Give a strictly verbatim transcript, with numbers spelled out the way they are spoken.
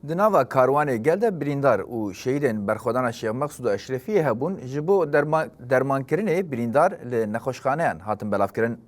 Di nava karwanê gel de birîndar û şehîdên berxwedana Şêx Meqsûd û Eşrefiyê hebûn, ji bo derma-, dermankirinê birîndar li nexweşxaneyan hatin belavkirin.